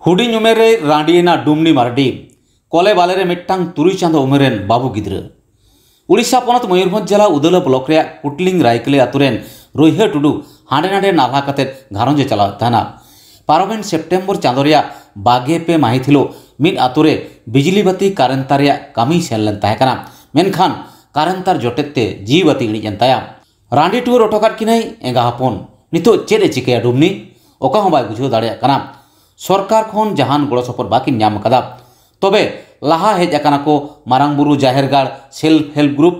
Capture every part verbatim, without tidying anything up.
ᱦᱩᱰᱤᱧ ᱩᱢᱮᱨ ᱨᱮ ᱨᱟᱺᱰᱤᱭᱮᱱᱟ ᱰᱩᱢᱱᱤ ᱢᱟᱨᱰᱤ᱾ ᱠᱚᱞᱮ ᱵᱟᱞᱮ ᱨᱮ ᱢᱤᱫᱴᱟᱝ ᱛᱩᱨᱩᱭ ᱪᱟᱸᱫᱚ ᱩᱢᱮᱨ ᱨᱮᱱ ᱵᱟᱹᱵᱩ ᱜᱤᱫᱽᱨᱟᱹ᱾ ᱩᱲᱤᱥᱥᱟ ᱯᱚᱱᱚᱛ ᱢᱚᱭᱩᱨᱵᱷᱚᱸᱡᱽ ᱡᱮᱞᱟ ᱩᱫᱟᱹᱞᱟ ᱵᱞᱚᱠ ᱨᱮᱭᱟᱜ ᱠᱩᱴᱞᱤᱝ ᱨᱟᱭᱠᱟᱹᱞᱤ ᱟᱛᱳ ᱨᱮᱱ ᱨᱩᱭᱦᱟᱹ ᱴᱩᱰᱩ ᱦᱟᱸᱰᱮ ᱱᱟᱰᱮ ᱱᱟᱞᱦᱟ ᱠᱟᱛᱮ ᱜᱷᱟᱨᱚᱸᱡᱽ ᱮ ᱪᱟᱞᱟᱣᱮᱫ ᱛᱟᱦᱮᱱᱟ᱾ ᱯᱟᱨᱚᱢᱮᱱ ᱥᱮᱯᱴᱮᱢᱵᱚᱨ ᱪᱟᱸᱫᱚ ᱨᱮᱭᱟᱜ ᱵᱟᱜᱮ ᱯᱮ ᱢᱟᱹᱦᱤᱛ ᱦᱤᱞᱳᱜ ᱢᱤᱫ ᱟᱛᱳ ᱨᱮ ᱵᱤᱡᱽᱞᱤ ᱵᱟᱹᱛᱤ ᱠᱟᱨᱮᱱ ᱛᱟᱨ ᱨᱮᱭᱟᱜ ᱠᱟᱹᱢᱤᱭ ᱥᱮᱱ ᱞᱮᱱ ᱛᱟᱦᱮᱸ ᱠᱟᱱᱟ, ᱢᱮᱱᱠᱷᱟᱱ ᱠᱟᱨᱮᱱ ᱛᱟᱨ ᱡᱚᱴᱮᱫ ᱛᱮ ᱡᱤᱣᱤ ᱵᱟᱹᱛᱤ ᱤᱬᱤᱡ ᱮᱱ ᱛᱟᱭᱟ᱾ ᱨᱟᱺᱰᱤ ᱴᱩᱣᱟᱹᱨ ᱦᱚᱴᱚ ᱠᱟᱫ ᱠᱤᱱᱟᱹᱭ ᱮᱸᱜᱟ ᱦᱚᱯᱚᱱ᱾ ᱱᱤᱛᱚᱜ ᱪᱮᱫ ᱮ ᱪᱤᱠᱟᱹᱭᱟ ᱰᱩᱢᱱᱤ? ᱚᱠᱟ ᱦᱚᱸ ᱵᱟᱭ ᱵᱩᱡᱷᱟᱹᱣ ᱫᱟᱲᱮᱭᱟᱜ ᱠᱟᱱᱟ᱾ ᱥᱚᱨᱠᱟᱨ ᱠᱷᱚᱱ ᱡᱟᱦᱟᱱ ᱜᱚᱲᱚ ᱥᱚᱯᱚᱦᱚᱫ ᱵᱟᱹᱠᱤᱱ ᱧᱟᱢ ᱟᱠᱟᱫᱟ᱾ ᱛᱚᱵᱮ ᱞᱟᱦᱟ ᱦᱮᱡ ᱟᱠᱟᱱᱟ ᱠᱚ ᱢᱟᱨᱟᱝ ᱵᱩᱨᱩ ᱡᱟᱦᱮᱨ ᱜᱟᱲ ᱥᱮᱞᱯ ᱦᱮᱞᱯ ᱜᱨᱩᱯ,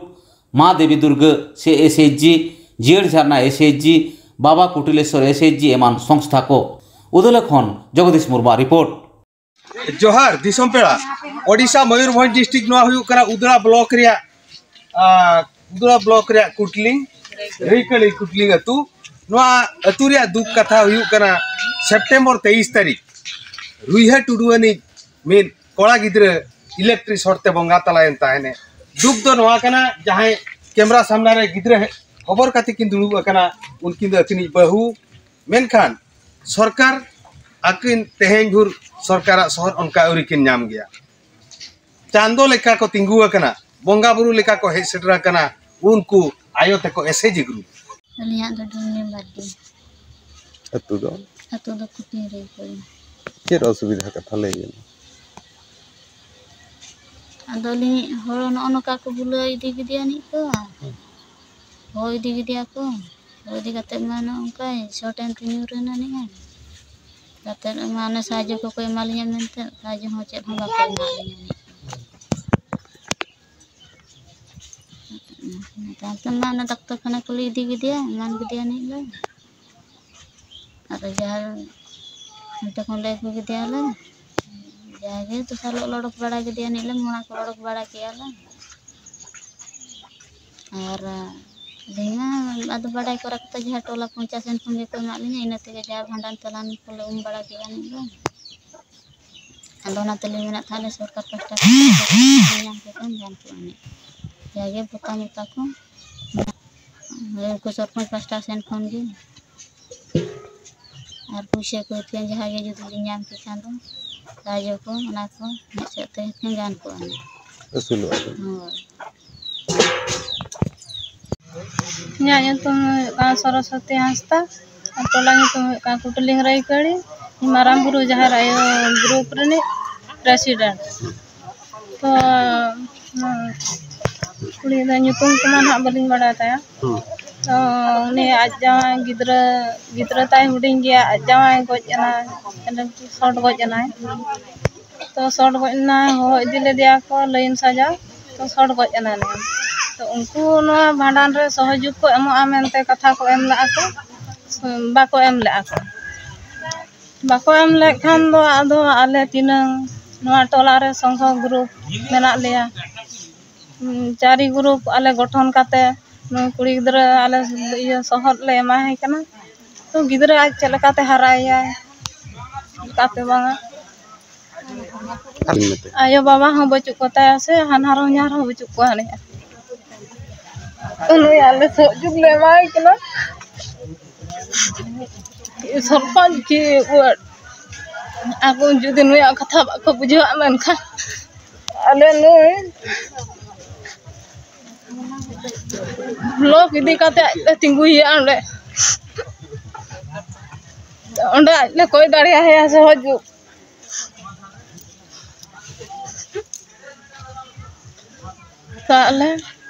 ᱢᱟ ᱫᱮᱵᱤ ᱫᱩᱨᱜᱟᱹ ᱥᱮ ᱮᱥ ᱮᱭᱤᱪ ᱡᱤ, ᱡᱤᱭᱟᱹᱲ ᱡᱷᱟᱨᱱᱟ ᱮᱥ ᱮᱭᱤᱪ ᱡᱤ, ᱵᱟᱵᱟ ᱠᱩᱴᱤᱞᱮᱥᱣᱚᱨ ᱮᱥ ᱮᱭᱤᱪ ᱡᱤ ᱮᱢᱟᱱ ᱥᱚᱝᱥᱛᱷᱟ ᱠᱚ᱾ ᱩᱫᱟᱹᱞᱟ ᱠᱷᱚᱱ ᱡᱚᱜᱚᱫᱤᱥ ᱢᱩᱨᱢᱩᱣᱟᱜ ᱨᱤᱯᱳᱨᱴ᱾ ᱡᱚᱦᱟᱨ ᱫᱤᱥᱚᱢ ᱯᱮᱲᱟ᱾ ᱳᱰᱤᱥᱟ ᱢᱚᱭᱩᱨᱵᱷᱚᱸᱡᱽ ᱰᱤᱥᱴᱨᱤᱠᱴ, ᱱᱚᱣᱟ ᱦᱩᱭᱩᱜ ᱠᱟᱱᱟ ᱩᱫᱽᱲᱟ ᱵᱞᱚᱠ ᱨᱮᱭᱟᱜ, ᱟᱨ ᱩᱫᱽᱲᱟ ᱵᱞᱚᱠ ᱨᱮᱭᱟᱜ ᱠᱩᱴᱞᱤᱝ, ᱨᱤᱠᱟᱹᱲᱤ ᱠᱩᱴᱞᱤᱝ ᱟᱹᱛᱩ᱾ ᱱᱚᱣᱟ ᱟᱹᱛᱩ ᱨᱮᱭᱟᱜ ᱫᱩᱠ ᱠᱟᱛᱷᱟ ᱦᱩᱭᱩᱜ ᱠᱟᱱᱟ, ᱥᱮᱯᱴᱮᱢᱵᱚᱨ ᱛᱮᱭᱤᱥ ᱛᱟᱹᱨᱤᱠᱷ ᱨᱩᱭᱦᱟᱹ ᱴᱩᱰᱩ ᱟᱹᱱᱤᱡ ᱢᱤᱫ ᱠᱚᱲᱟ ᱜᱤᱫᱽᱨᱟᱹ ᱤᱞᱮᱠᱴᱨᱤᱠ ᱥᱚᱨᱴ ᱛᱮ ᱵᱚᱸᱜᱟ ᱛᱟᱞᱟᱭᱮᱱ ᱛᱟᱦᱮᱱᱮ᱾ ᱫᱩᱠ ᱫᱚ ᱱᱚᱣᱟ ᱠᱟᱱᱟ, ᱡᱟᱦᱟᱸᱭ ᱠᱮᱢᱨᱟ ᱥᱟᱢᱱᱟ ᱨᱮ ᱜᱤᱫᱽᱨᱟᱹ ᱦᱚᱵᱚᱨ ᱠᱟᱛᱮ ᱠᱤᱱ ᱫᱩᱲᱩᱵ ᱟᱠᱟᱱᱟ, ᱩᱱᱠᱤᱱ ᱫᱚ ᱟᱹᱠᱤᱱᱤᱡ ᱵᱟᱹᱦᱩ᱾ ᱢᱮᱱᱠᱷᱟᱱ ᱥᱚᱨᱠᱟᱨ ᱟᱹᱠᱤᱱ ᱛᱮᱦᱮᱧ ᱵᱷᱳᱨ ᱥᱚᱨᱠᱟᱨᱟᱜ ᱥᱚᱦᱚᱫ ᱚᱱᱠᱟ ᱟᱹᱣᱨᱤ ᱠᱤᱱ ᱧᱟᱢ ᱜᱮᱭᱟ᱾ ᱪᱟᱸᱫᱚ ᱞᱮᱠᱟ ᱠᱚ ᱛᱤᱸᱜᱩ ᱟᱠᱟᱱᱟ, ᱵᱚᱸᱜᱟ ᱵᱩᱨᱩ ᱞᱮᱠᱟ ᱠᱚ ᱦᱮᱡ ᱥᱮᱴᱮᱨ ᱟᱠᱟᱱᱟ ᱩᱱᱠᱩ ᱟᱭᱳ ᱛᱮᱠᱚ ᱮᱥᱮᱡᱤ ᱜᱨᱩᱯ᱾ ᱟᱹᱞᱤᱧᱟᱜ ᱫᱚ ᱰᱩᱢᱱᱤ ᱢᱟᱨᱰᱤ᱾ ᱟᱹᱛᱩ ᱫᱚ? ᱟᱹᱛᱩ ᱫᱚ ᱠᱩᱴᱤᱨᱤ ᱠᱚ᱾ ᱪᱮᱫ ᱚᱥᱩᱵᱤᱫᱷᱟ ᱠᱟᱛᱷᱟ ᱞᱟᱹᱭ ᱵᱮᱱ? ᱟᱫᱚ ᱟᱹᱞᱤᱧ ᱦᱚᱲ ᱱᱚᱜᱼᱚ ᱱᱚᱝᱠᱟ ᱠᱚ ᱵᱩᱞᱟᱹᱣ ᱤᱫᱤ ᱠᱮᱫᱮᱭᱟ ᱱᱤᱡ ᱠᱚ᱾ ᱦᱚ ᱤᱫᱤ ᱠᱮᱫᱮᱭᱟ ᱠᱚ᱾ ᱦᱚ ᱤᱫᱤ ᱠᱟᱛᱮ ᱢᱟ ᱱᱚᱜᱼᱚ ᱱᱚᱝᱠᱟᱭ ᱥᱚᱴ ᱮᱱ ᱛᱤᱧ ᱧᱩᱨ ᱮᱱᱟ ᱱᱤᱡ᱾ ᱠᱟᱛᱮ ᱢᱟ ᱚᱱᱮ ᱥᱟᱦᱟᱡᱽᱡᱚ ᱠᱚᱠᱚ ᱮᱢᱟ ᱞᱤᱧᱟ ᱢᱮᱱᱛᱮ, ᱥᱟᱦᱟᱡᱽᱡᱚ ᱦᱚᱸ ᱪᱮᱫ ᱦᱚᱸ ᱵᱟᱠᱚ ᱮᱢᱟ ᱞᱤᱧᱟ ᱱᱤᱡ᱾ ᱛᱟᱭᱚᱢ ᱛᱮ ᱢᱟ ᱚᱱᱟ ᱰᱟᱠᱛᱚᱨ ᱠᱷᱟᱱᱟ ᱠᱚᱞᱮ ᱤᱫᱤ ᱠᱮᱫᱮᱭᱟ, ᱮᱢᱟᱱ ᱠᱮᱫᱮᱭᱟ ᱱᱤᱡ ᱞᱮ᱾ ᱟᱫᱚ ᱡᱟᱦᱟᱸ ᱚᱱᱛᱮ ᱠᱷᱚᱱ ᱞᱮ ᱟᱹᱜᱩ ᱠᱮᱫᱮᱭᱟᱞᱮ, ᱡᱟᱜᱮ ᱫᱚᱥᱟᱨ ᱦᱤᱞᱳᱜ ᱞᱮ ᱚᱰᱚᱠ ᱵᱟᱲᱟ ᱠᱮᱫᱮᱭᱟ ᱱᱤᱡ ᱞᱮ, ᱢᱚᱲᱟ ᱠᱚ ᱚᱰᱚᱠ ᱵᱟᱲᱟ ᱠᱮᱫᱼᱟ ᱞᱮ᱾ ᱟᱨ ᱟᱹᱞᱤᱧ ᱢᱟ ᱟᱫᱚ ᱵᱟᱰᱟᱭ ᱠᱚᱨᱟ ᱠᱟᱛᱮ ᱡᱟᱦᱟᱸ ᱴᱚᱞᱟ ᱯᱚᱧᱪᱟᱭᱮᱛ ᱥᱮᱱ ᱠᱷᱚᱱ ᱜᱮᱠᱚ ᱮᱢᱟᱜ ᱞᱤᱧᱟ, ᱤᱱᱟᱹ ᱛᱮᱜᱮ ᱡᱟ ᱵᱷᱟᱸᱰᱟᱱ ᱛᱟᱞᱟᱱ ᱠᱚᱞᱮ ᱩᱢ ᱵᱟᱲᱟ ᱠᱮᱫᱼᱟ ᱱᱤᱡ ᱫᱚ᱾ ᱟᱫᱚ ᱚᱱᱟ ᱛᱮᱞᱤᱧ ᱢᱮᱱᱮᱫ ᱛᱟᱦᱮᱸᱫ ᱥᱚᱨᱠᱟᱨ ᱯᱟᱥᱴᱟ ᱠᱷᱚᱱ ᱧᱟᱢ ᱠᱮ ᱠᱷᱟᱱ ᱜᱟᱱ ᱠᱚᱜᱼᱟ ᱱᱤᱡ᱾ ᱡᱟᱜᱮ ᱵᱷᱚᱛᱟ ᱢᱚᱛᱟ ᱠᱚ ᱩᱱᱠᱩ ᱥᱚᱨᱯᱚᱧᱪ ᱯᱟᱥᱴᱟ ᱥᱮᱱ ᱠᱷᱚᱱ ᱜᱮ᱾ ᱟᱨ ᱯᱩᱭᱥᱟᱹ ᱠᱚ ᱛᱮ ᱡᱟᱦᱟᱸ ᱜᱮ ᱡᱩᱫᱤ ᱞᱤᱧ ᱧᱟᱢ ᱠᱮ ᱠᱷᱟᱱ ᱫᱚ ᱥᱟᱦᱟᱡᱽᱡᱚ ᱠᱚ, ᱚᱱᱟ ᱠᱚ ᱢᱤᱫ ᱥᱮᱫ ᱛᱮ ᱜᱟᱱ ᱠᱚᱜᱼᱟ᱾ ᱟᱹᱥᱩᱞᱚᱜᱼᱟ ᱵᱤᱱ᱾ ᱦᱳᱭ᱾ ᱤᱧᱟᱹᱜ ᱧᱩᱛᱩᱢ ᱦᱩᱭᱩᱜ ᱠᱟᱱᱟ ᱥᱚᱨᱚᱥᱚᱛᱤ ᱦᱟᱸᱥᱫᱟ᱾ ᱟᱨ ᱴᱚᱞᱟ ᱧᱩᱛᱩᱢ ᱦᱩᱭᱩᱜ ᱠᱟᱱᱟ ᱠᱩᱴᱞᱤᱝ ᱨᱟᱭᱠᱟᱹᱲᱤ᱾ ᱤᱧ ᱢᱟᱨᱟᱝ ᱵᱩᱨᱩ ᱡᱟᱦᱮᱨ ᱟᱭᱳ group ᱨᱤᱱᱤᱡ president᱾ ᱛᱚ, ᱩᱸ, ᱠᱩᱲᱤ ᱫᱚ ᱧᱩᱛᱩᱢ ᱠᱚᱢᱟ ᱱᱟᱦᱟᱜ ᱵᱟᱹᱞᱤᱧ ᱵᱟᱲᱟᱭ ᱛᱟᱭᱟ᱾ ᱦᱩᱸ᱾ ᱛᱚ, ᱩᱱᱤ ᱟᱡ ᱡᱟᱶᱟᱭ ᱜᱤᱫᱽᱨᱟᱹ, ᱜᱤᱫᱽᱨᱟᱹ ᱛᱟᱭ ᱦᱩᱰᱤᱧ ᱜᱮᱭᱟ, ᱟᱡ ᱡᱟᱶᱟᱭ ᱜᱚᱡ ᱮᱱᱟᱭ, shot ᱜᱚᱡ ᱮᱱᱟᱭ᱾ ᱛᱚ, shot ᱜᱚᱡ ᱮᱱᱟᱭ, ᱦᱚᱦᱚ ᱤᱫᱤ ᱞᱮᱫᱮᱭᱟ ᱠᱚ line ᱥᱟᱡᱟᱣ, ᱛᱚ, shot ᱜᱚᱡ ᱮᱱᱟᱭ᱾ ᱛᱚ, ᱩᱱᱠᱩ ᱱᱚᱣᱟ ᱵᱷᱟᱸᱰᱟᱱ ᱨᱮ ᱥᱚᱦᱚᱡᱳᱜᱽ ᱠᱚ ᱮᱢᱚᱜᱼᱟ ᱢᱮᱱᱛᱮ ᱠᱟᱛᱷᱟ ᱠᱚ ᱮᱢ ᱞᱟᱜᱼᱟ ᱠᱚ, ᱵᱟᱠᱚ ᱮᱢ ᱞᱟᱜᱼᱟ ᱠᱚ᱾ ᱵᱟᱠᱚ ᱮᱢ ᱞᱮᱫ ᱠᱷᱟᱱ ᱫᱚ ᱟᱫᱚ ᱟᱞᱮ ᱛᱤᱱᱟᱹᱝ ᱱᱚᱣᱟ ᱴᱚᱞᱟ ᱨᱮ ᱥᱚᱝᱜᱷᱚ group ᱢᱮᱱᱟᱜ ᱞᱮᱭᱟ᱾ ᱩᱸ, ᱪᱟᱨᱤ group ᱟᱞᱮ ᱜᱚᱴᱷᱚᱱ ᱠᱟᱛᱮ ᱱᱩᱭ ᱠᱩᱲᱤ ᱜᱤᱫᱽᱨᱟᱹ ᱟᱞᱮ ᱤᱭᱟᱹ ᱥᱚᱦᱚᱫ ᱞᱮ ᱮᱢᱟᱭ ᱠᱟᱱᱟ᱾ ᱛᱚ ᱜᱤᱫᱽᱨᱟᱹ ᱟᱡ ᱪᱮᱫ ᱞᱮᱠᱟᱛᱮ ᱦᱟᱨᱟᱭᱮᱭᱟᱭ, ᱪᱮᱠᱟᱛᱮ ᱵᱟᱝᱟ᱾ ᱟᱹᱞᱤᱧ ᱢᱮᱱᱛᱮ᱾ ᱟᱭᱳ ᱵᱟᱵᱟ ᱦᱚᱸ ᱵᱟᱹᱪᱩᱜ ᱠᱚ ᱛᱟᱭᱟ ᱥᱮ ᱦᱟᱱᱦᱟᱨ ᱦᱚᱧᱦᱟᱨ ᱦᱚᱸ ᱵᱟᱹᱪᱩᱜ ᱠᱚᱣᱟ ᱟᱞᱮᱭᱟᱜ᱾ ᱛᱚ ᱱᱩᱭ ᱟᱞᱮ ᱥᱚᱦᱚᱡᱳᱜᱽ ᱞᱮ ᱮᱢᱟᱭ ᱠᱟᱱᱟ᱾ ᱥᱚᱨᱯᱚᱧᱪ ᱠᱤ ᱣᱟᱨᱰ, ᱟᱠᱚ ᱡᱩᱫᱤ ᱱᱩᱭᱟᱜ ᱠᱟᱛᱷᱟ ᱵᱟᱠᱚ ᱵᱩᱡᱷᱟᱹᱣᱟ ᱢᱮᱱᱠᱷᱟᱱ ᱟᱞᱮ ᱱᱩᱭ block ᱤᱫᱤ ᱠᱟᱛᱮ ᱟᱡ ᱞᱮ ᱛᱤᱸᱜᱩᱭᱮᱭᱟ ᱚᱸᱰᱮ᱾ ᱚᱸᱰᱮ ᱟᱡ ᱞᱮ ᱠᱚᱭ ᱫᱟᱲᱮᱭᱟᱭᱟ ᱥᱚᱦᱚᱡᱳᱜᱽ᱾ ᱛᱟᱦᱞᱮ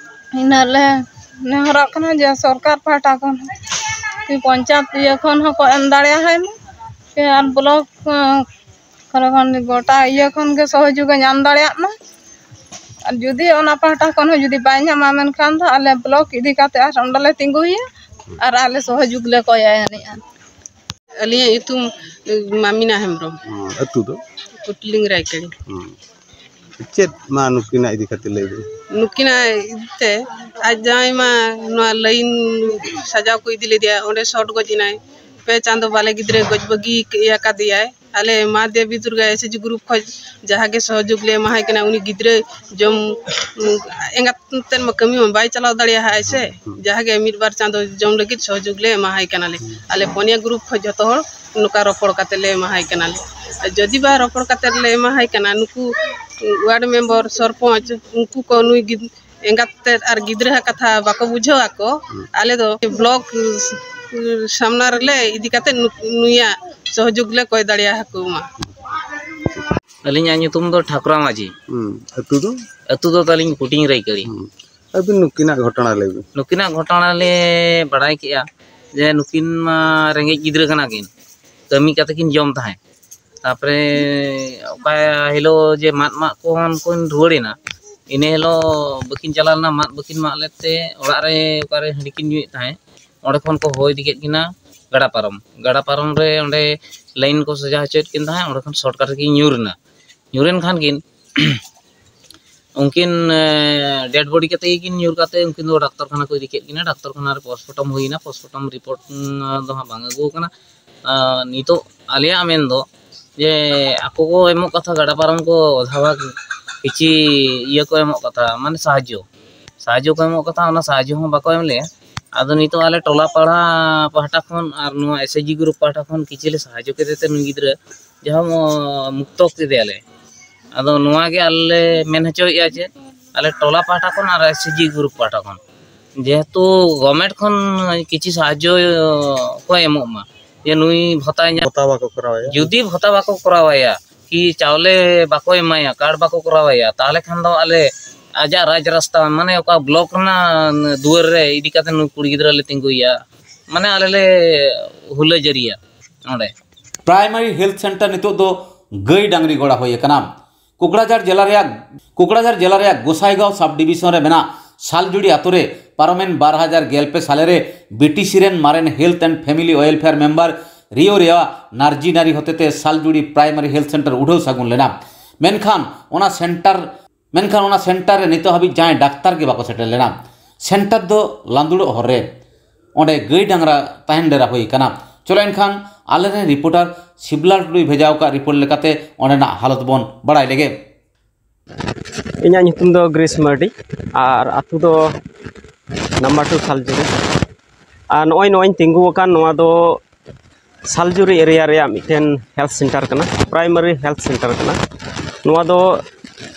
ᱤᱱᱟᱹ ᱞᱮ ᱱᱮᱦᱚᱨᱚᱜ ᱠᱟᱱᱟ ᱡᱮ ᱥᱚᱨᱠᱟᱨ ᱯᱟᱦᱴᱟ ᱠᱷᱚᱱ ᱠᱤ ᱯᱚᱧᱪᱟᱭᱮᱛ ᱤᱭᱟᱹ ᱠᱷᱚᱱ ᱦᱚᱸᱠᱚ ᱮᱢ ᱫᱟᱲᱮᱭᱟᱭ ᱢᱟ, ᱥᱮ ᱟᱨ block, ᱟᱸ, ᱠᱚᱨᱮ ᱠᱷᱚᱱ ᱜᱚᱴᱟ ᱤᱭᱟᱹ ᱠᱷᱚᱱ ᱜᱮ ᱥᱚᱦᱚᱡᱳᱜᱽ ᱮ ᱧᱟᱢ ᱫᱟᱲᱮᱭᱟᱜ ᱢᱟ᱾ ᱟᱨ ᱡᱩᱫᱤ ᱚᱱᱟ ᱯᱟᱦᱴᱟ ᱠᱷᱚᱱ ᱦᱚᱸ ᱡᱩᱫᱤ ᱵᱟᱭ ᱧᱟᱢᱟ, ᱢᱮᱱᱠᱷᱟᱱ ᱫᱚ ᱟᱞᱮ block ᱤᱫᱤ ᱠᱟᱛᱮ ᱟᱨ ᱚᱸᱰᱮ ᱞᱮ ᱛᱤᱸᱜᱩᱭᱟ ᱟᱨ ᱟᱞᱮ ᱥᱚᱦᱚᱡᱳᱜᱽ ᱞᱮ ᱠᱚᱭᱟ ᱮᱱᱮᱡᱼᱟ᱾ ᱟᱹᱞᱤᱧᱟᱜ ᱧᱩᱛᱩᱢ, ᱮ, ᱢᱟᱢᱤᱱᱟ ᱦᱮᱢᱵᱨᱚᱢ᱾ ᱦᱩᱸ, ᱟᱹᱛᱩ ᱫᱚ? ᱠᱩᱴᱞᱤᱝ ᱨᱟᱭᱠᱟᱹᱲᱤ᱾ ᱦᱩᱸ᱾ ᱪᱮᱫ ᱢᱟ ᱱᱩᱠᱤᱱᱟᱜ ᱤᱫᱤ ᱠᱟᱛᱮ ᱞᱟᱹᱭ ᱵᱤᱱ? ᱱᱩᱠᱤᱱᱟᱜ ᱛᱮ ᱟᱡ ᱡᱟᱶᱟᱭ ᱢᱟ ᱱᱚᱣᱟ line ᱥᱟᱡᱟᱣ ᱠᱚ ᱤᱫᱤ ᱞᱮᱫᱮᱭᱟ, ᱚᱸᱰᱮ shot ᱜᱚᱡ ᱮᱱᱟᱭ᱾ ᱯᱮ ᱪᱟᱸᱫᱚ ᱵᱟᱞᱮ ᱜᱤᱫᱽᱨᱟᱹ ᱜᱚᱡ ᱵᱟᱹᱜᱤ ᱤᱭᱟᱹ ᱠᱟᱫᱮᱭᱟᱭ᱾ ᱟᱞᱮ ᱢᱟ ᱫᱮᱵᱤ Durga S H G group ᱠᱷᱚᱱ ᱡᱟᱦᱟᱸ ᱜᱮ ᱥᱚᱦᱚᱡᱳᱜᱽ ᱞᱮ ᱮᱢᱟᱦᱟᱭ ᱠᱟᱱᱟ, ᱩᱱᱤ ᱜᱤᱫᱽᱨᱟᱹ ᱡᱚᱢ, ᱮᱸᱜᱟᱛ ᱛᱮᱫ ᱢᱟ ᱠᱟᱹᱢᱤ ᱢᱟ ᱵᱟᱭ ᱪᱟᱞᱟᱣ ᱫᱟᱲᱮᱭᱟᱜᱼᱟ ᱥᱮ, ᱡᱟᱦᱟᱸ ᱜᱮ ᱢᱤᱫ ᱵᱟᱨ ᱪᱟᱸᱫᱚ ᱡᱚᱢ ᱞᱟᱹᱜᱤᱫ ᱥᱚᱦᱚᱡᱳᱜᱽ ᱞᱮ ᱮᱢᱟᱦᱟᱭ ᱠᱟᱱᱟᱞᱮ᱾ ᱟᱞᱮ ᱯᱚᱱᱭᱟ ᱜᱨᱩᱯ ᱠᱷᱚᱱ ᱡᱚᱛᱚ ᱦᱚᱲ ᱱᱚᱝᱠᱟ ᱨᱚᱯᱚᱲ ᱠᱟᱛᱮ ᱞᱮ ᱮᱢᱟᱦᱟᱭ ᱠᱟᱱᱟᱞᱮ᱾ ᱟᱨ ᱡᱩᱫᱤ ᱵᱟ ᱨᱚᱯᱚᱲ ᱠᱟᱛᱮ ᱞᱮ ᱮᱢᱟᱦᱟᱭ ᱠᱟᱱᱟ, ᱱᱩᱠᱩ ᱣᱟᱨᱰ ᱢᱮᱢᱵᱚᱨ, ᱥᱚᱨᱯᱚᱧᱪ, ᱩᱱᱠᱩ ᱠᱚ ᱱᱩᱭ ᱜᱤᱫ-, ᱮᱸᱜᱟᱛ ᱛᱮᱫ ᱟᱨ ᱜᱤᱫᱽᱨᱟᱹ ᱟᱜ ᱠᱟᱛᱷᱟ ᱵᱟᱠᱚ ᱵᱩᱡᱷᱟᱹᱣ ᱟᱠᱚ, ᱟᱞᱮ ᱫᱚ ᱵᱞᱚᱠ ᱥᱟᱢᱱᱟ ᱨᱮᱞᱮ ᱤᱫᱤ ᱠᱟᱛᱮ ᱱᱩ-, ᱱᱩᱭᱟᱜ ᱥᱚᱦᱚᱡᱳᱜᱽ ᱞᱮ ᱠᱚᱭ ᱫᱟᱲᱮᱭᱟᱠᱚ ᱢᱟ᱾ ᱟᱹᱞᱤᱧᱟᱜ ᱧᱩᱛᱩᱢ ᱫᱚ ᱴᱷᱟᱠᱩᱨᱟ ᱢᱟᱹᱡᱷᱤ᱾ ᱦᱩᱸ᱾ ᱟᱹᱛᱩ ᱫᱚ? ᱟᱹᱛᱩ ᱫᱚ ᱛᱟᱹᱞᱤᱧ ᱯᱩᱴᱤᱝ ᱨᱟᱹᱭᱠᱟᱹᱲᱤ᱾ ᱦᱩᱸ᱾ ᱟᱹᱵᱤᱱ ᱱᱩᱠᱤᱱᱟᱜ ᱜᱷᱚᱴᱚᱱᱟ ᱞᱟᱹᱭ ᱵᱤᱱ᱾ ᱱᱩᱠᱤᱱᱟᱜ ᱜᱷᱚᱴᱚᱱᱟ ᱞᱮ ᱵᱟᱲᱟᱭ ᱠᱮᱜᱼᱟ ᱡᱮ ᱱᱩᱠᱤᱱ ᱢᱟ ᱨᱮᱸᱜᱮᱡ ᱜᱤᱫᱽᱨᱟᱹ ᱠᱟᱱᱟ ᱠᱤᱱ, ᱠᱟᱹᱢᱤ ᱠᱟᱛᱮ ᱠᱤᱱ ᱡᱚᱢ ᱛᱟᱦᱮᱸᱫ᱾ ᱛᱟᱨᱯᱚᱨᱮ ᱚᱠᱟ ᱦᱤᱞᱳᱜ ᱡᱮ ᱢᱟᱫ ᱢᱟᱜ ᱠᱷᱚᱱ ᱠᱤᱱ ᱨᱩᱣᱟᱹᱲ ᱮᱱᱟ, ᱤᱱᱟᱹ ᱦᱤᱞᱳᱜ ᱵᱟᱹᱠᱤᱱ ᱪᱟᱞᱟᱣ ᱞᱮᱱᱟ, ᱢᱟᱫ ᱵᱟᱹᱠᱤᱱ ᱢᱟᱜ ᱞᱮᱫ ᱛᱮ ᱚᱲᱟᱜ ᱨᱮ ᱚᱠᱟᱨᱮ ᱦᱟᱺᱰᱤ ᱠᱤᱱ ᱧᱩᱭᱮᱫ ᱛᱟᱦᱮᱸᱫ, ᱚᱸᱰᱮ ᱠᱷᱚᱱ ᱠᱚ ᱦᱚᱦᱚ ᱤᱫᱤ ᱠᱮᱫ ᱠᱤᱱᱟ ᱜᱟᱰᱟ ᱯᱟᱨᱚᱢ᱾ ᱜᱟᱰᱟ ᱯᱟᱨᱚᱢ ᱨᱮ ᱚᱸᱰᱮ ᱞᱟᱭᱤᱱ ᱠᱚ ᱥᱟᱡᱟᱣ ᱦᱚᱪᱚᱭᱮᱫ ᱠᱤᱱ ᱛᱟᱦᱮᱸᱫ, ᱚᱸᱰᱮ ᱠᱷᱚᱱ ᱥᱚᱨᱴᱠᱟᱴ ᱨᱮᱠᱤᱱ ᱧᱩᱨ ᱮᱱᱟ᱾ ᱧᱩᱨᱮᱱ ᱠᱷᱟᱱ ᱠᱤᱱ ᱩᱱᱠᱤᱱ ᱰᱮᱰ ᱵᱚᱰᱤ ᱠᱟᱛᱮ ᱜᱮᱠᱤᱱ ᱧᱩᱨ ᱠᱟᱛᱮ ᱩᱱᱠᱤᱱ ᱫᱚ ᱰᱟᱠᱛᱚᱨ ᱠᱷᱟᱱᱟ ᱠᱚ ᱤᱫᱤ ᱠᱮᱫ ᱠᱤᱱᱟ᱾ ᱰᱟᱠᱛᱚᱨ ᱠᱷᱟᱱᱟ ᱨᱮ ᱯᱳᱥᱴᱢᱚᱨᱴᱮᱢ ᱦᱩᱭᱱᱟ᱾ ᱯᱳᱥᱴᱢᱚᱨᱴᱮᱢ ᱨᱤᱯᱳᱨᱴ ᱫᱚ ᱦᱟᱸᱜ ᱵᱟᱝ ᱟᱹᱜᱩ ᱟᱠᱟᱱᱟ᱾ ᱟᱨ ᱱᱤᱛᱚᱜ ᱟᱞᱮᱭᱟᱜ ᱢᱮᱱ ᱫᱚ ᱡᱮ ᱟᱠᱚ ᱠᱚ ᱮᱢᱚᱜ ᱠᱟᱛᱷᱟ ᱜᱟᱰᱟ ᱯᱟᱨᱚᱢ ᱠᱚ ᱚᱫᱷᱟ ᱵᱷᱟᱜᱽ ᱠᱤᱪᱷᱤ ᱤᱭᱟᱹ ᱠᱚ ᱮᱢᱚᱜ ᱠᱟᱛᱷᱟ, ᱢᱟᱱᱮ ᱥᱟᱦᱟᱡᱽᱡᱚ, ᱥᱟᱦᱟᱡᱽᱡᱚ ᱠᱚ ᱮᱢᱚᱜ ᱠᱟᱛᱷᱟ, ᱚᱱᱟ ᱥᱟᱦᱟᱡᱽᱡᱚ ᱦᱚᱸ ᱵᱟᱠᱚ ᱮᱢ ᱞᱮᱜᱼᱟ᱾ ᱟᱫᱚ ᱱᱤᱛᱚᱜ ᱟᱞᱮ ᱴᱚᱞᱟ ᱯᱟᱲᱟ ᱯᱟᱦᱴᱟ ᱠᱷᱚᱱ ᱟᱨ ᱱᱚᱣᱟ ᱮᱥ ᱮᱪ ᱡᱤ ᱜᱨᱩᱯ ᱯᱟᱦᱴᱟ ᱠᱷᱚᱱ ᱠᱤᱪᱷᱤ ᱞᱮ ᱥᱟᱦᱟᱡᱽᱡᱚ ᱠᱮᱫᱮ ᱛᱮ ᱱᱩᱭ ᱜᱤᱫᱽᱨᱟᱹ ᱡᱟᱦᱟᱸ ᱢᱩᱠᱛᱚ ᱠᱮᱫᱮᱭᱟᱞᱮ᱾ ᱟᱫᱚ ᱱᱚᱣᱟ ᱜᱮ ᱟᱞᱮ ᱞᱮ ᱢᱮᱱ ᱦᱚᱪᱚᱭᱮᱫᱼᱟ ᱡᱮ ᱟᱞᱮ ᱴᱚᱞᱟ ᱯᱟᱦᱴᱟ ᱠᱷᱚᱱ ᱟᱨ ᱮᱥ ᱮᱪ ᱡᱤ ᱜᱨᱩᱯ ᱯᱟᱦᱴᱟ ᱠᱷᱚᱱ ᱡᱮᱦᱮᱛᱩ ᱜᱚᱵᱷᱢᱮᱱᱴ ᱠᱷᱚᱱ ᱠᱤᱪᱷᱩ ᱥᱟᱦᱟᱡᱽᱡᱚ ᱠᱚ ᱮᱢᱚᱜ ᱢᱟ, ᱡᱮ ᱱᱩᱭ ᱵᱷᱟᱛᱟᱭ ᱧᱟᱢ᱾ ᱵᱷᱟᱛᱟ ᱵᱟᱠᱚ ᱠᱚᱨᱟᱣᱟ᱾ ᱡᱩᱫᱤ ᱵᱷᱟᱛᱟ ᱵᱟᱠᱚ ᱠᱚᱨᱟᱣᱟᱭᱟ, ᱠᱤ ᱪᱟᱣᱞᱮ ᱵᱟᱠᱚ ᱮᱢᱟᱭᱟ, ᱠᱟᱨᱰ ᱵᱟᱠᱚ ᱠᱚᱨᱟᱣᱟᱭᱟ, ᱛᱟᱦᱚᱞᱮ ᱠᱷᱟᱱ ᱫᱚ ᱟᱞᱮ ᱟᱡᱟᱜ ᱨᱟᱡᱽ ᱨᱟᱥᱛᱟ, ᱢᱟᱱᱮ ᱚᱠᱟ ᱵᱞᱚᱠ ᱨᱮᱱᱟᱜ ᱫᱩᱣᱟᱹᱨ ᱨᱮ ᱤᱫᱤ ᱠᱟᱛᱮ ᱱᱩᱭ ᱠᱩᱲᱤ ᱜᱤᱫᱽᱨᱟᱹ ᱞᱮ ᱛᱤᱸᱜᱩᱭᱟ, ᱢᱟᱱᱮ ᱟᱞᱮ ᱞᱮ ᱦᱩᱞᱟᱹ ᱡᱟᱹᱨᱤᱭᱟ ᱚᱸᱰᱮ᱾ ᱯᱨᱟᱭᱢᱟᱨᱤ ᱦᱮᱞᱛᱷ ᱥᱮᱱᱴᱟᱨ ᱱᱤᱛᱚᱜ ᱫᱚ ᱜᱟᱹᱭ ᱰᱟᱝᱨᱤ ᱜᱚᱲᱟ ᱦᱩᱭ ᱟᱠᱟᱱᱟ᱾ ᱠᱳᱠᱲᱟᱡᱷᱟᱲ ᱡᱮᱞᱟ ᱨᱮᱭᱟᱜ, ᱠᱳᱠᱲᱟᱡᱷᱟᱲ ᱡᱮᱞᱟ ᱨᱮᱭᱟᱜ ᱜᱳᱥᱟᱭᱜᱟᱸᱣ ᱥᱟᱵ ᱰᱤᱵᱤᱥᱚᱱ ᱨᱮ ᱢᱮᱱᱟᱜ ᱥᱟᱞᱡᱩᱲᱤ ᱟᱛᱳ ᱨᱮ ᱯᱟᱨᱚᱢᱮᱱ ᱵᱟᱨ ᱦᱟᱡᱟᱨ ᱜᱮᱞ ᱯᱮ ᱥᱟᱞᱮ ᱨᱮ ᱵᱤ ᱴᱤ ᱥᱤ ᱨᱮᱱ ᱢᱟᱨᱮᱱ health and family welfare member ᱨᱤᱭᱳ ᱨᱮᱭᱟ ᱱᱟᱨᱡᱤ ᱱᱟᱨᱤ ᱦᱚᱛᱮᱛᱮ ᱥᱟᱞᱡᱩᱲᱤ ᱯᱨᱟᱭᱢᱟᱨᱤ ᱦᱮᱞᱛᱷ ᱥᱮᱱᱴᱟᱨ ᱩᱰᱷᱟᱹᱣ ᱥᱟᱹᱜᱩᱱ ᱞᱮᱱᱟ᱾ ᱢᱮᱱᱠᱷᱟᱱ ᱚᱱᱟ ᱥᱮᱱᱴᱟᱨ, ᱢᱮᱱᱠᱷᱟᱱ ᱚᱱᱟ ᱥᱮᱱᱴᱟᱨ ᱨᱮ ᱱᱤᱛᱚᱜ ᱦᱟᱹᱵᱤᱡ ᱡᱟᱦᱟᱸᱭ ᱰᱟᱠᱛᱟᱨ ᱜᱮ ᱵᱟᱠᱚ ᱥᱮᱴᱮᱨ ᱞᱮᱱᱟ᱾ ᱥᱮᱱᱴᱟᱨ ᱫᱚ ᱞᱟᱸᱫᱩᱲᱚᱜ ᱦᱚᱨ ᱨᱮ ᱚᱸᱰᱮ ᱜᱟᱹᱭ ᱰᱟᱝᱨᱟ ᱛᱟᱦᱮᱱ ᱰᱮᱨᱟ ᱦᱩᱭ ᱟᱠᱟᱱᱟ᱾ ᱪᱚᱞᱚ ᱮᱱᱠᱷᱟᱱ ᱟᱞᱮᱨᱮᱱ ᱨᱤᱯᱳᱨᱴᱟᱨ ᱥᱤᱵᱞᱟ ᱴᱩᱰᱩᱭ ᱵᱷᱮᱡᱟ ᱟᱠᱟᱫ ᱨᱤᱯᱳᱨᱴ ᱞᱮᱠᱟᱛᱮ ᱚᱸᱰᱮᱱᱟᱜ ᱦᱟᱞᱚᱛ ᱵᱚᱱ ᱵᱟᱲᱟᱭ ᱞᱮᱜᱮ᱾ ᱤᱧᱟᱹᱜ ᱧᱩᱛᱩᱢ ᱫᱚ ᱜᱨᱤᱥ ᱢᱟᱨᱰᱤ ᱟᱨ ᱟᱹᱛᱩ ᱫᱚ ᱱᱟᱢᱵᱟᱨ ᱴᱩ ᱥᱟᱞᱡᱩᱨᱤ᱾ ᱟᱨ ᱱᱚᱜᱼᱚᱭ ᱱᱚᱜᱼᱚᱭ ᱤᱧ ᱛᱤᱸᱜᱩ ᱟᱠᱟᱱ, ᱱᱚᱣᱟ ᱫᱚ ᱥᱟᱞᱡᱩᱨᱤ ᱮᱨᱤᱭᱟ ᱨᱮᱭᱟᱜ ᱢᱤᱫᱴᱮᱱ ᱦᱮᱞᱛᱷ ᱥᱮᱱᱴᱟᱨ ᱠᱟᱱᱟ, ᱯᱨᱟᱭᱢᱟᱨᱤ ᱦᱮᱞᱛᱷ ᱥᱮᱱᱴᱟᱨ ᱠᱟᱱᱟ᱾ ᱱᱚᱣᱟ ᱫᱚ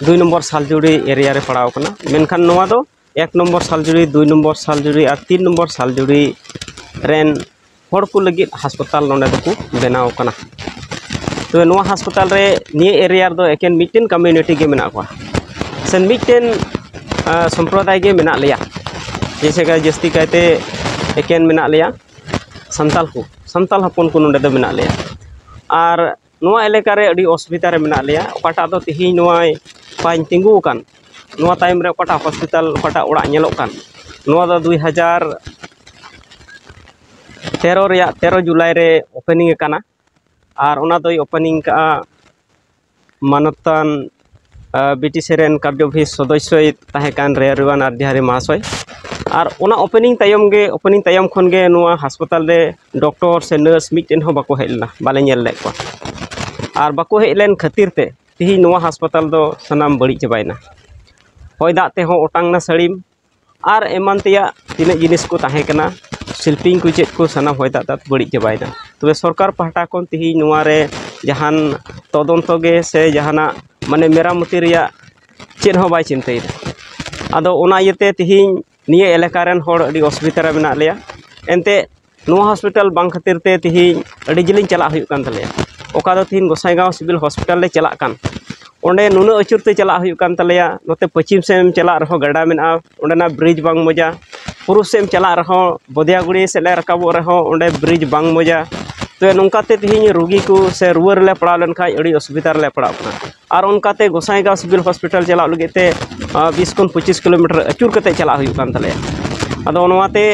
ᱫᱩᱭ ᱱᱚᱢᱵᱚᱨ ᱥᱟᱞᱡᱩᱨᱤ ᱮᱨᱤᱭᱟ ᱨᱮ ᱯᱟᱲᱟᱣ ᱠᱟᱱᱟ, ᱢᱮᱱᱠᱷᱟᱱ ᱱᱚᱣᱟ ᱫᱚ ᱮᱠ ᱱᱚᱢᱵᱚᱨ ᱥᱟᱞᱡᱩᱨᱤ, ᱫᱩᱭ ᱱᱚᱢᱵᱚᱨ ᱥᱟᱞᱡᱩᱨᱤ ᱟᱨ ᱛᱤᱱ ᱱᱚᱢᱵᱚᱨ ᱥᱟᱞᱡᱩᱨᱤ ᱨᱮᱱ ᱦᱚᱲ ᱠᱚ ᱞᱟᱹᱜᱤᱫ ᱦᱟᱥᱯᱟᱛᱟᱞ ᱱᱚᱰᱮ ᱫᱚᱠᱚ ᱵᱮᱱᱟᱣ ᱠᱟᱱᱟ᱾ ᱛᱚᱵᱮ ᱱᱚᱣᱟ ᱦᱟᱥᱯᱟᱛᱟᱞ ᱨᱮ ᱱᱤᱭᱟᱹ ᱮᱨᱤᱭᱟ ᱨᱮᱫᱚ ᱮᱠᱮᱱ ᱢᱤᱫᱴᱮᱱ ᱠᱚᱢᱤᱭᱩᱱᱤᱴᱤ ᱜᱮ ᱢᱮᱱᱟᱜ ᱠᱚᱣᱟ, ᱥᱮ ᱢᱤᱫᱴᱮᱱ ᱥᱚᱢᱯᱨᱚᱫᱟᱭ ᱜᱮ ᱢᱮᱱᱟᱜ ᱞᱮᱭᱟ, ᱡᱮᱭᱥᱮ ᱠᱤ ᱡᱟᱹᱥᱛᱤ ᱠᱟᱭᱛᱮ ᱮᱠᱮᱱ ᱢᱮᱱᱟᱜ ᱞᱮᱭᱟ ᱥᱟᱱᱛᱟᱞ ᱠᱚ, ᱥᱟᱱᱛᱟᱞ ᱦᱚᱯᱚᱱ ᱠᱚ ᱱᱚᱰᱮ ᱫᱚ ᱢᱮᱱᱟᱜ ᱞᱮᱭᱟ᱾ ᱟᱨ ᱱᱚᱣᱟ ᱮᱞᱟᱠᱟ ᱨᱮ ᱟᱹᱰᱤ ᱚᱥᱩᱵᱤᱫᱷᱟ ᱨᱮ ᱢᱮᱱᱟᱜ ᱞᱮᱭᱟ, ᱚᱠᱟᱴᱟᱜ ᱫᱚ ᱛᱮᱦᱮᱧ ᱱᱚᱜᱼᱚᱭ ᱵᱟᱹᱧ ᱛᱤᱸᱜᱩ ᱟᱠᱟᱱ, ᱱᱚᱣᱟ ᱛᱟᱭᱚᱢ ᱨᱮ ᱚᱠᱟᱴᱟᱜ ᱦᱚᱥᱯᱤᱴᱟᱞ, ᱚᱠᱟᱴᱟᱜ ᱚᱲᱟᱜ ᱧᱮᱞᱚᱜ ᱠᱟᱱ, ᱱᱚᱣᱟ ᱫᱚ ᱫᱩᱭ ᱦᱟᱡᱟᱨ ᱛᱮᱨᱚ ᱨᱮᱭᱟᱜ ᱛᱮᱨᱚ ᱡᱩᱞᱟᱭ ᱨᱮ ᱳᱯᱮᱱᱤᱝ ᱟᱠᱟᱱᱟ᱾ ᱟᱨ ᱚᱱᱟ ᱫᱚᱭ ᱳᱯᱮᱱᱤᱝ ᱠᱟᱜᱼᱟ ᱢᱟᱱᱚᱛᱟᱱ ᱵᱤᱴᱤᱥᱤ ᱨᱮᱱ ᱠᱟᱨᱡᱚᱵᱟᱦᱤ ᱥᱚᱫᱚᱥᱥᱚᱭ ᱛᱟᱦᱮᱸ ᱠᱟᱱ ᱨᱮᱭᱟᱨᱤᱣᱟᱱ ᱟᱨᱡᱟᱦᱟᱨᱤ ᱢᱟᱦᱟᱥᱚᱭ᱾ ᱟᱨ ᱚᱱᱟ ᱳᱯᱮᱱᱤᱝ ᱛᱟᱭᱚᱢ ᱜᱮ, ᱳᱯᱮᱱᱤᱝ ᱛᱟᱭᱚᱢ ᱠᱷᱚᱱ ᱜᱮ ᱱᱚᱣᱟ ᱦᱟᱥᱯᱟᱛᱟᱞ ᱨᱮ ᱰᱚᱠᱴᱚᱨ ᱥᱮ ᱱᱟᱨᱥ ᱢᱤᱫᱴᱮᱱ ᱦᱚᱸ ᱵᱟᱠᱚ ᱦᱮᱡ ᱞᱮᱱᱟ, ᱵᱟᱞᱮ ᱧᱮᱞ ᱞᱮᱫ ᱠᱚᱣᱟ᱾ ᱟᱨ ᱵᱟᱠᱚ ᱦᱮᱡ ᱞᱮᱱ ᱠᱷᱟᱹᱛᱤᱨ ᱛᱮ ᱛᱮᱦᱮᱧ ᱱᱚᱣᱟ ᱦᱟᱥᱯᱟᱛᱟᱞ ᱫᱚ ᱥᱟᱱᱟᱢ ᱵᱟᱹᱲᱤᱡ ᱪᱟᱵᱟᱭᱮᱱᱟ᱾ ᱦᱚᱭ ᱫᱟᱜ ᱛᱮᱦᱚᱸ ᱚᱴᱟᱝ ᱱᱟ ᱥᱟᱹᱲᱤᱢ, ᱟᱨ ᱮᱢᱟᱱ ᱛᱮᱭᱟᱜ ᱛᱤᱱᱟᱹᱜ ᱡᱤᱱᱤᱥ ᱠᱚ ᱛᱟᱦᱮᱸ ᱠᱟᱱᱟ, ᱥᱤᱞᱯᱤᱧ ᱠᱚ ᱪᱮᱫ ᱠᱚ, ᱥᱟᱱᱟᱢ ᱦᱚᱭ ᱫᱟᱜ ᱛᱮ ᱵᱟᱹᱲᱤᱡ ᱪᱟᱵᱟᱭᱮᱱᱟ᱾ ᱛᱚᱵᱮ ᱥᱚᱨᱠᱟᱨ ᱯᱟᱦᱴᱟ ᱠᱷᱚᱱ ᱛᱮᱦᱮᱧ ᱱᱚᱣᱟ ᱨᱮ ᱡᱟᱦᱟᱱ ᱛᱚᱫᱚᱱᱛᱚ ᱜᱮ ᱥᱮ ᱡᱟᱦᱟᱱᱟᱜ ᱢᱟᱱᱮ ᱢᱮᱨᱟᱢᱚᱛᱤ ᱨᱮᱭᱟᱜ ᱪᱮᱫ ᱦᱚᱸ ᱵᱟᱭ ᱪᱤᱱᱛᱟᱹᱭᱮᱫᱟ᱾ ᱟᱫᱚ ᱚᱱᱟ ᱤᱭᱟᱹᱛᱮ ᱛᱮᱦᱮᱧ ᱱᱤᱭᱟᱹ ᱮᱞᱟᱠᱟ ᱨᱮᱱ ᱦᱚᱲ ᱟᱹᱰᱤ ᱚᱥᱩᱵᱤᱫᱷᱟ ᱨᱮ ᱢᱮᱱᱟᱜ ᱞᱮᱭᱟ᱾ ᱮᱱᱛᱮ ᱱᱚᱣᱟ ᱦᱚᱥᱯᱤᱴᱟᱞ ᱵᱟᱝ ᱠᱷᱟᱹᱛᱤᱨ ᱛᱮ ᱛᱮᱦᱮᱧ ᱟᱹᱰᱤ ᱡᱤᱞᱤᱧ ᱪᱟᱞᱟᱜ ᱦᱩᱭᱩᱜ ᱠᱟᱱ ᱛᱟᱞᱮᱭᱟ᱾ ᱚᱠᱟ ᱫᱚ ᱛᱮᱦᱮᱧ ᱜᱚᱸᱥᱟᱭᱜᱟᱸᱣ ᱥᱤᱵᱤᱞ ᱦᱚᱥᱯᱤᱴᱟᱞ ᱞᱮ ᱪᱟᱞᱟᱜ ᱠᱟᱱ, ᱚᱸᱰᱮ ᱱᱩᱱᱟᱹᱜ ᱟᱹᱪᱩᱨ ᱛᱮ ᱪᱟᱞᱟᱜ ᱦᱩᱭᱩᱜ ᱠᱟᱱ ᱛᱟᱞᱮᱭᱟ᱾ ᱱᱚᱛᱮ ᱯᱚᱪᱷᱤᱢ ᱥᱮᱫ ᱮᱢ ᱪᱟᱞᱟᱜ ᱨᱮᱦᱚᱸ ᱜᱟᱰᱟ ᱢᱮᱱᱟᱜᱼᱟ, ᱚᱸᱰᱮᱱᱟᱜ ᱵᱨᱤᱡᱽ ᱵᱟᱝ ᱢᱚᱡᱟ᱾ ᱯᱩᱨᱩᱵ ᱥᱮᱫ ᱮᱢ ᱪᱟᱞᱟᱜ ᱨᱮᱦᱚᱸ, ᱵᱚᱫᱭᱟᱜᱩᱲᱤ ᱥᱮᱫ ᱞᱮ ᱨᱟᱠᱟᱵᱚᱜ ᱨᱮᱦᱚᱸ ᱚᱸᱰᱮ ᱵᱨᱤᱡᱽ ᱵᱟᱝ ᱢᱚᱡᱟ᱾ ᱛᱚᱵᱮ ᱱᱚᱝᱠᱟᱛᱮ ᱛᱮᱦᱮᱧ ᱨᱩᱜᱤ ᱠᱚ ᱥᱮ ᱨᱩᱣᱟᱹ ᱨᱮᱞᱮ ᱯᱟᱲᱟᱣ ᱞᱮᱱᱠᱷᱟᱱ ᱟᱹᱰᱤ ᱚᱥᱩᱵᱤᱫᱷᱟ ᱨᱮᱞᱮ ᱯᱟᱲᱟᱜ ᱠᱟᱱᱟ᱾ ᱟᱨ ᱚᱱᱠᱟᱛᱮ ᱜᱚᱸᱥᱟᱭᱜᱟᱸᱣ ᱥᱤᱵᱤᱞ ᱦᱚᱥᱯᱤᱴᱟᱞ ᱪᱟᱞᱟᱜ ᱞᱟᱹᱜᱤᱫ ᱛᱮ ᱵᱤᱥ ᱠᱷᱚᱱ ᱯᱚᱸᱪᱤᱥ ᱠᱤᱞᱳᱢᱤᱴᱟᱨ ᱟᱹᱪᱩᱨ ᱠᱟᱛᱮ ᱪᱟᱞᱟᱜ ᱦᱩᱭᱩᱜ ᱠᱟᱱ ᱛᱟᱞᱮᱭᱟ᱾ ᱟᱫᱚ ᱱᱚᱣᱟᱛᱮ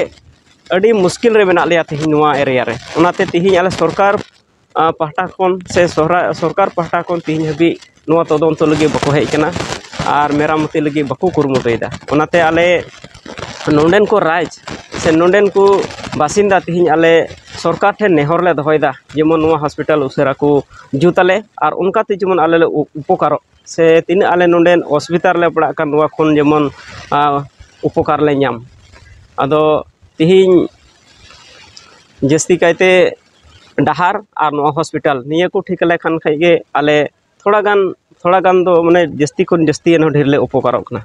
ᱟᱹᱰᱤ ᱢᱩᱥᱠᱤᱞ ᱨᱮ ᱢᱮᱱᱟᱜ ᱞᱮᱭᱟ ᱛᱮᱦᱮᱧ ᱱᱚᱣᱟ ᱮᱨᱤᱭᱟ ᱨᱮ᱾ ᱚᱱᱟᱛᱮ ᱛᱮᱦᱮᱧ ᱟᱞᱮ ᱥᱚᱨᱠᱟᱨ ᱯᱟᱦᱴᱟ ᱠᱷᱚᱱ ᱥᱮ ᱥᱚᱨᱠᱟᱨ ᱯᱟᱦᱴᱟ ᱠᱷᱚᱱ ᱛᱮᱦᱮᱧ ᱦᱟᱹᱵᱤᱡ ᱱᱚᱣᱟ ᱛᱚᱫᱚᱱᱛᱚ ᱞᱟᱹᱜᱤᱫ ᱵᱟᱠᱚ ᱦᱮᱡ ᱠᱟᱱᱟ ᱟᱨ ᱢᱮᱨᱟᱢᱚᱛᱤ ᱞᱟᱹᱜᱤᱫ ᱵᱟᱠᱚ ᱠᱩᱨᱩᱢᱩᱴᱩᱭᱮᱫᱟ᱾ ᱚᱱᱟᱛᱮ ᱟᱞᱮ ᱱᱚᱰᱮᱱ ᱠᱚ ᱨᱟᱡᱽ ᱥᱮ ᱱᱚᱰᱮᱱ ᱠᱚ ᱵᱟᱥᱤᱱᱫᱟ ᱛᱮᱦᱮᱧ ᱟᱞᱮ ᱥᱚᱨᱠᱟᱨ ᱴᱷᱮᱱ ᱱᱮᱦᱚᱨ ᱞᱮ ᱫᱚᱦᱚᱭᱮᱫᱟ, ᱡᱮᱢᱚᱱ ᱱᱚᱣᱟ ᱦᱚᱥᱯᱤᱴᱟᱞ ᱩᱥᱟᱹᱨᱟ ᱠᱚ ᱡᱩᱛ ᱟᱞᱮ ᱟᱨ ᱚᱱᱠᱟᱛᱮ ᱡᱮᱢᱚᱱ ᱟᱞᱮ ᱞᱮ ᱩ- ᱩᱯᱚᱠᱟᱨᱚᱜ, ᱥᱮ ᱛᱤᱱᱟᱹᱜ ᱟᱞᱮ ᱱᱚᱰᱮ ᱚᱥᱩᱵᱤᱫᱷᱟ ᱨᱮᱞᱮ ᱯᱟᱲᱟᱜ ᱠᱟᱱ, ᱱᱚᱣᱟ ᱠᱷᱚᱱ ᱡᱮᱢᱚᱱ ᱟᱸ, ᱩᱯᱚᱠᱟᱨ ᱞᱮ ᱧᱟᱢ᱾ ᱟᱫᱚ ᱛᱮᱦᱮᱧ ᱡᱟᱹᱥᱛᱤ ᱠᱟᱭᱛᱮ ᱰᱟᱦᱟᱨ ᱟᱨ ᱱᱚᱣᱟ ᱦᱚᱥᱯᱤᱴᱟᱞ ᱱᱤᱭᱟᱹ ᱠᱚ ᱴᱷᱤᱠ ᱞᱮᱠᱷᱟᱱ ᱠᱷᱟᱡ ᱜᱮ ᱟᱞᱮ ᱛᱷᱚᱲᱟ ᱜᱟᱱ, ᱛᱷᱚᱲᱟ ᱜᱟᱱ ᱫᱚ ᱢᱟᱱᱮ ᱡᱟᱹᱥᱛᱤ ᱠᱷᱚᱱ ᱡᱟᱹᱥᱛᱤ ᱮᱱᱦᱚᱸ ᱰᱷᱮᱨ ᱞᱮ ᱩᱯᱚᱠᱟᱨᱚᱜ ᱠᱟᱱᱟ᱾